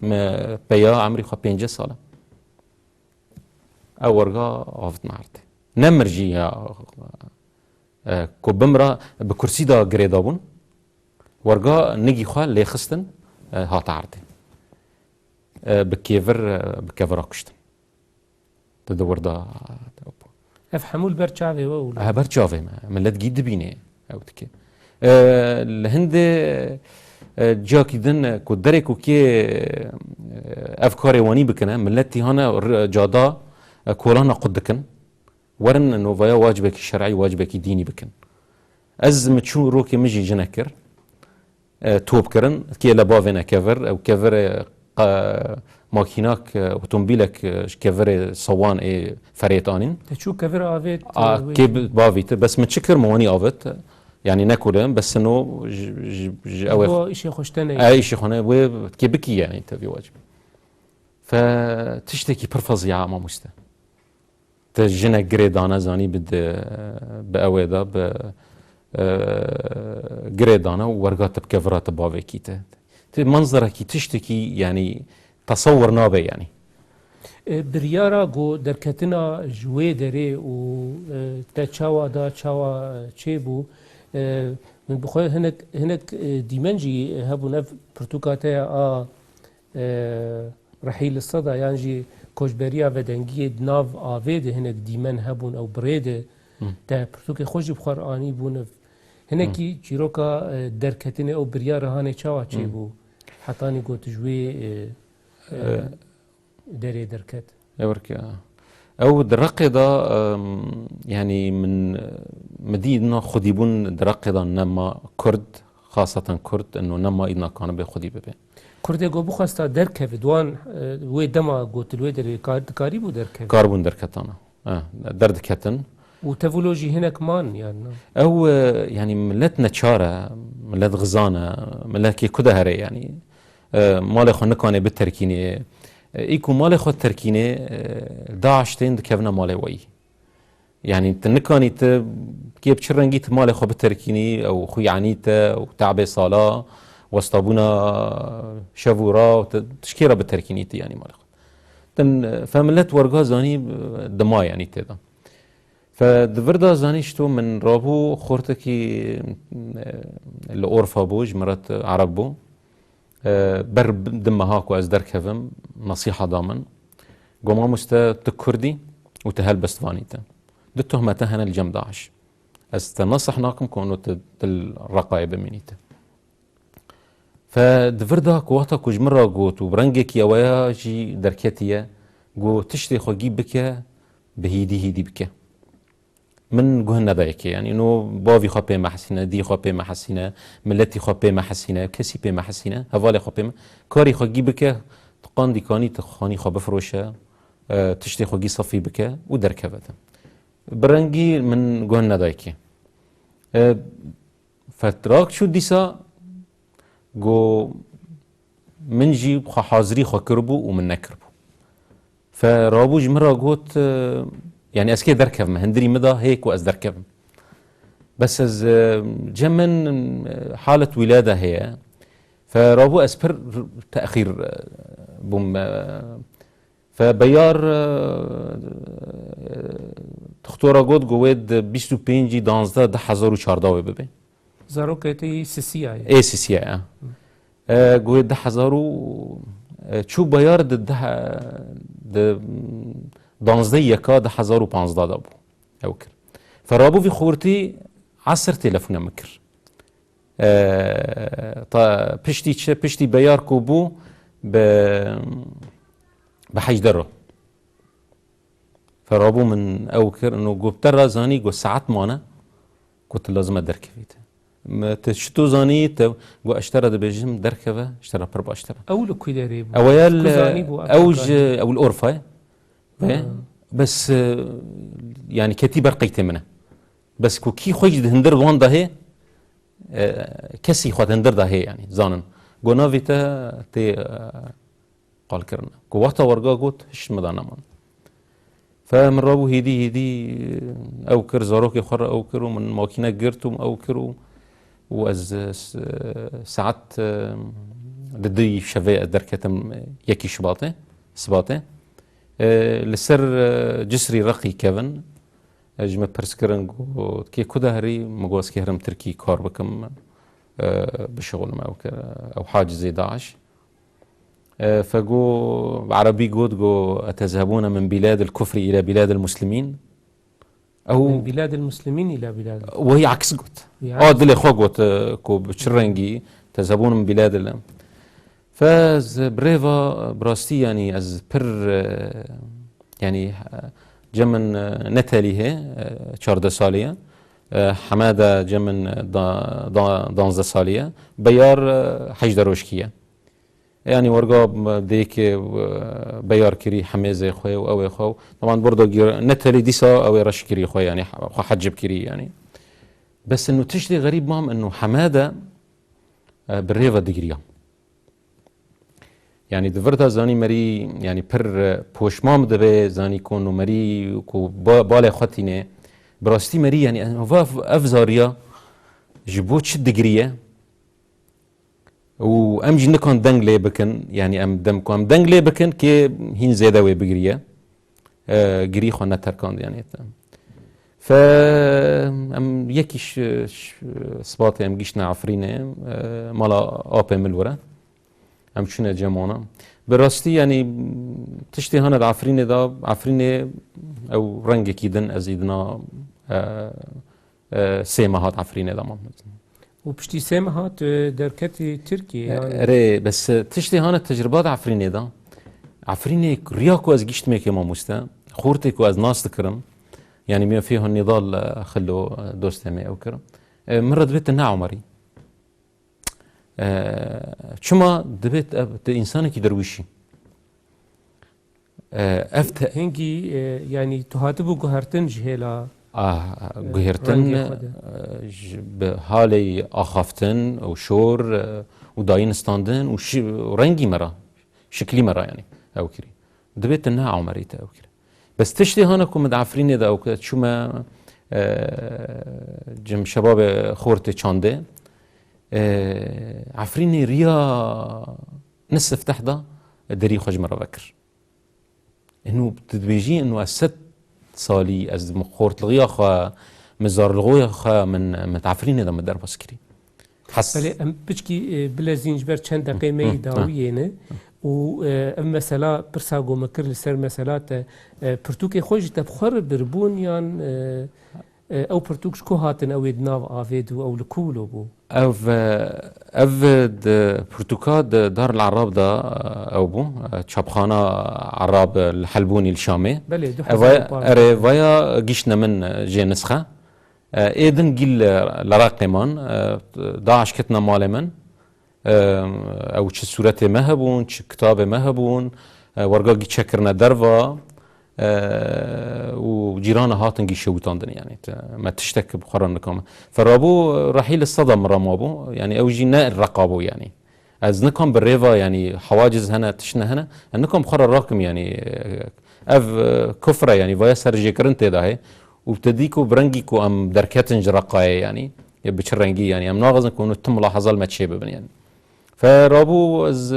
Me peya emrî xwe pêncî sal e. Ew werga avitine erdê. Ne mir jî ya, e, ku bimra bi kursî de girêdabûn. Werga nigî xwe lêxistin, e, hate erdê. E, bi kêvir, e, bi kevira kuştin. Di di wir de. Ev hemû li ber çavê we û li He, ber çavê me. Milet gî dibîne ew dike. E, li hindê, e, ciyakî din, e, ku derê ku kê, e, ev karê wanî bikine, miletî hane r-, cada, e, kolana qut dikin. Werin novaya wacibekî şer'î, wacibekî dînî bikin. Ez min çû rokê min jî jinek kir. E, top kirin, kê le bavêne kevir, ew kevirê, e, qe-, makînak, e, otomobîlek, e, ji kevirê sewan ê ferêt anîn. Te çû kevir avêt, A, e, wê kê bi-, bavîtir, bes min çi kir, min wanî avit. Yanî ne kule, bes sino ji, ji, ji ew ê Bo îşê xwe ji te neyê. E, îşê xwe ne, wê kê bikî yanî tevî wacib. Fe tiştekî pir fezî ya mamoste. Te jinek girê dane zanî bi di, bi ewê de, bi, e, girê dane û werga te bi kevira te bavekî te. Ti manzerekî tiştekî, yanî, tesewir nabe, yanî. E, biryara ku derketina ji wê derê û, e, te çawa da, çawa çêbû, e, min bi xwe hinek, hinek, e, dîmen jî hebûn ev pirtûka te ya a, e, Rehîl li Seda yan jî koçberiya vedengiyê di nav avê de hinek dîmen hebûn ew bi rê de Hı. te pirtûkê xwe jî bi xwe re anîbûn. Hinekî Hı. çîroka, e, derketinê ew biryara hanê çawa Hı. çêbû? Hetanî got ji wê, e, e, E, derê derket. Ew rike. Ew di Reqê de, em, yanî min, min dî îdna xwedîbûn di Reqê de nema Kurd, xaseten Kurd, ino nema îdna kanibê xwedî bibe. Kurdê ku bixwesta derkeve, di wan, e, wê dema got li wê derê kar, dikarîbû derkeve? Karbûn derketana. Eh, derdiketin. Û tevilo jî hinek man, yan na? Ew, e, yanî milet neçar e, milet xizan e, milet kê ku de here, yanî, e, malê xwe nikane biterkînê. E, î ku malê xwe terkînê, e, DAIŞ tên dikevine malê weyî. Yanî tu nikanî tu kê bi çi rengî tu malê xwe biterkînî, ew xuyanî te, ew te'bê sala, westabûna şev û ra, tu, tu ji kê re biterkînî tu, yanî malê xwe. Din, fe milet werga zanî, dima, yanî tê de. Fe di vir de zanî ji to min rabû xortekî, e, li Orfa bû, ji miret Ereb bû. E, ber du meha ku ez derkevim, nesîha da min. Got, "Mamoste, tu Kurd î û tu helbestvanî te. Du tohmete hene li cem DAIŞ. Ez te nesih nakim ku ino tu, tu li Reqayê bimînî te." Fe di vir de ku wexta ku ji min re got û bi rengekî eweya jî derketiye, got, "Tiştê xwe gî bike, bi hîdî hîdî bike." Min guh neda yekê, yanî, no bavî xwe pê mehesîne, dî xwe pê mehesîne, miletî xwe pê mehesîne, kesî pê mehesîne, hevalê xwe pê me-, karî xwe gî bike, tu qandî kanî, tu xanî xwe bifiroşe, e, tiştê xwe gî sefî bike û derkeve te. Bi rengî min guh neda yekê. E, Fetrak çû dîsa, got, "Min jî xwe hazirî xwe kiribû û min nekiribû." Fe rabû ji min re got, e, yanî ez kê derkevime, hindirî min da hê ku ez derkevim. Bes ez, e, cem min, e, halet wîlade heye. Fe rabû ez pir texîr, e, bûm, e, Fe beyar, e, doktora got, got wê di bîst û pêncî danzdeh du hezar û çardeh wê bibe. Zarokê te yî sisiya ye. Ê sisiya ye. E, got wê du hezar û, e, çû beyar di deh, di danzdeh yeka du hezar û panzdeh de bû. Ew kir. Fe rabû vî xortî esir telefona min kir. E, ta piştî çi, piştî beyar ku bû bi, bi hejde ro. Fe rabû min ew kir, ino got, "Te razanî, got, saet mane, got, tu lazim e derkevî te." Me, te çi tu zanî, te got, "Ez ji te re dibêjim, derkeve, ji te re pir baş tebe." Ew li ku derê bû? Ew ya Ji ku li, zanî bû ev ew ji, ew li Orfayê. Ve Ha. bes, e, yani ketî ber qeydê min e. Bes ku kî xwe jî di hindir wan de hê, e, kesî xwe di hindir de hê yani, zanin. Got, "Navê te tê, e, qal kirin." Ku wexta werga got, hiç min da neman. Fe min rabû hêdî hêdî ew kir, zarokê xwe re ew kir û min makîne girt û ew kir û, û ez, e, s-, e, saet, e, di duyî şevê ez derketim, e, yekî Şibatê, Sibatê. E, li ser, e, Cisrî Reqî kevin, e, ji min pirs kirin, got, "Kê ku de herî?" Min got, "Ez kê herim Tirkî kar bikim, e, bişixulim ew kir, ew hacizê DAIŞ." E, fe got, bi erebî got, got, "Etezhebûne min bîladil kufrî île bîladil muslimîn." Ew Min bîladil muslimîn île bîladil. Wehî aks got. Ya. A dilê xwe got, e, ku bi çi rengî, "Tezhebûne min bîladil." Fe ez bi rêva, bi rastî, yanî ez pir, e, yanî, e, cem min, e, netelî hê, e, çardeh salî ye. E, Hemede cem min, e, da-, da-, danzdeh salî ye. Beyar, e, hejdeh rojkî ye. Yanî werga dêkê, e, beyar kirî hemêzê xwe û ew ê xwe û. Taban burada gir-, netelî dîsa ew ê reş kirî xwe, yanî xwe hecib kirî, yanî. Bes inu tiştê xerîb mam inu Hemede, e, bi rêve digiriya. Yanî di vir de zanî merî, yanî pir, e, poşmam dibe, zanî ku nu merî ku ba-, balê xwe tîne. Bi rastî merî, yanî ev, ev zariya ji bo çi digiriye? Û em jî nikan deng lê bikin, yanî em dem ku em deng lê bikin kê hîn zêde wê bigiriye. E, girî xwe neterkand, yanî. Fe em yekî ş-, ş-, Sibatê em giştine Efrînê, e, mala apê min li wir e. Em çûne cem wana. Bi rastî, yanî, tiştê hene di Efrînê de, Efrînê ew rengekî din ez îdina, e, e, sê meha di Efrînê de mam. Û piştî sê meha tu derketî Tirkiyê, E, yanî? Erê, bes, e, tiştê hane tecrüba di Efrînê de. Efrînê riya ku ez giştmê kê mamoste, xortê ku ez nas dikirim, yanî min fê hon Nîdal, e, Xilo, e, dostê me ew kir. E, min re dibê tu ne Omerî. E, çima dibê tu, tu însanekî derwîşî? E, ev te- Hingî, e, yanî tu hatibû guhertin ji hêla, Ah, e, guhertin, rengê xwe de. E, ji, bi halê axaftin û şor, e, û dayîn standin û şi-, rengî me ra, şiklî me ra yanî ew kirî. Dibê tu ne Omerî te ew kirî. Bes tiştê hane ku min di Efrînê de ew kir, çûme, e, cem şebabê xortê çandê. E, Efrînê riya nisif tehda derî xwe ji min re vekir. Inu tu dibêjî, inu ez sed salî ez min xortlixiya xwe, min zarlixiya xwe, min, min di Efrînê de min derbas kirî. Hes- Belê, em piçkî, e, bilezîn ji ber çend deqê me yî Hı, hı. dawiyê ne û, e, ev mesela pirsa ku me kir li ser mesela te, e, pirtûkê xwe jî te bi xwe re biribûn yan, e, e, ew pirtûk ji ku hatin ew ê di nav avê de û ew li ku wilo bû? Ev, e, ev di pirtûka di Dar el Erab de, e, ew bû, e, çapxana Erab li Helbûnî li Şamê. Belê, du hezar û pazdeh. Ev vaya, erê, vaya giştine min, e, jê nisxe. E, ê din gîl, e, li Reqê man, e, DAIŞ ketine malê min. E, ew çi sûretê me hebûn, çi kitabê me hebûn, e, werga gî çekirine derva, e, û cîrana hatin gî şewitandin, yanî, te, me tiştek bi xwe re nikame. Ferabû, e, rehî li seda min re mabû, yanî, ew jî ne Reqa bû, yanî. Ez nikam bi rêva, yanî, hewaciz hene, tişt ne hene, ez nikam xwe re rakim, yanî, e, ev, e, kufr e, yanî, vaya serjêkirin tê de heye. Û te dî ku bi rengî ku em derketin ji Reqayê, yanî, ya bi çi rengî, yanî, em naxwazin ku hûn tim mulahaza li me çê bibin, yanî. Fe rabû ez, e,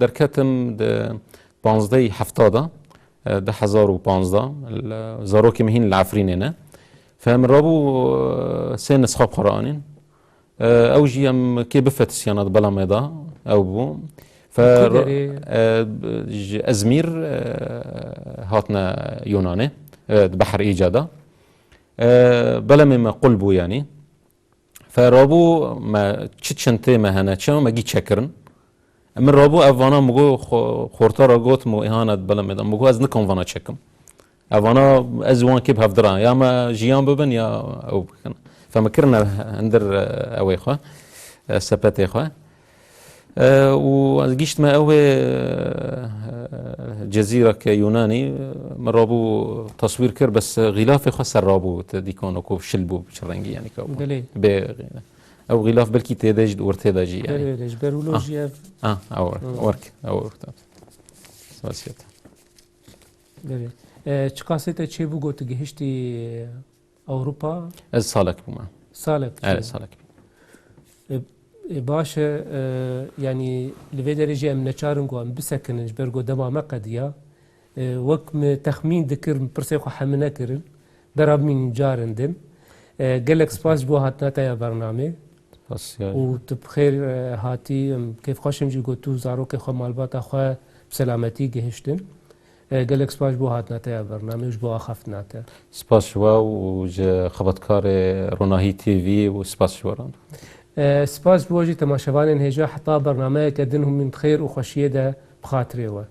derketim di panzdehî hefta de, e, du hezar û panzdeh, li, zarokê min hîn li Efrînê ne. Fe min rabû, e, sê nisxa bi xwe re anîn. E, ew jî em kê bifetisiyana di belemê de ew bû. Fe Li ku ro-, derê? e, ji Ezmîr, e, hatine Yunanê, e, di Behr Îca de. E, belemê me qul bû, yanî. Fe rabû me çi çentê me hene, çi me gî çekirin. Min rabû ev vana min got, xo-, xorta re got, min got, "Îhana di belemê de." Min got, "Ez nikom vana çekim." Ev vana ez wan kê bi hevdiran. Ya me jiyan bibin ya ew bikin. Fem kirine hindir, e, ew ê xwe, e, sepetê xwe. E, û ez giştime ew ê, e, cezîreke Yunanî, e, min rabû teswîr kir, bes xîlafê xwe ser rabû, te dîkano ku şil bû, bi çi rengî, yanî ka bû. Belê. Bê, ew xîlaf belkî tê de jî, di ortê de jî, yanî. Belê, belê, ji ber wilo Ah. jî ev Ah, ew, Hmm. werk, ew, werk. Spas. Belê. E, çiqasê te çêbû got tu gihiştî Ewropa? Ez salek bûme. Salek Evet, çêbû. salek. E, e, baş e, e, yanî li vê derê jî em neçar in ku em bisekinin ji ber ku dema me qediya. E, wek min texmîn dikir, min pirsê xwe hemine kirin. Bera bimînin carên din. E, gelek spas ji bo hatina te ya bernamê. Spas ya. Û tu bi xêr, e, hatî, em kêfxweş in jî ku tu zarokê xwe, malbata xwe bi selametî gihiştin. E, gelek spas ji bo hatina te ya bernamê û ji bo axaftina te. Spas ji we û ji xebatkarê Ronahî T V û spas ji we re. E, spas ji bo jî temaşevanên hêja heta bernameyeke din hûn min bi xêr û xweşiyê de bi xatirê we.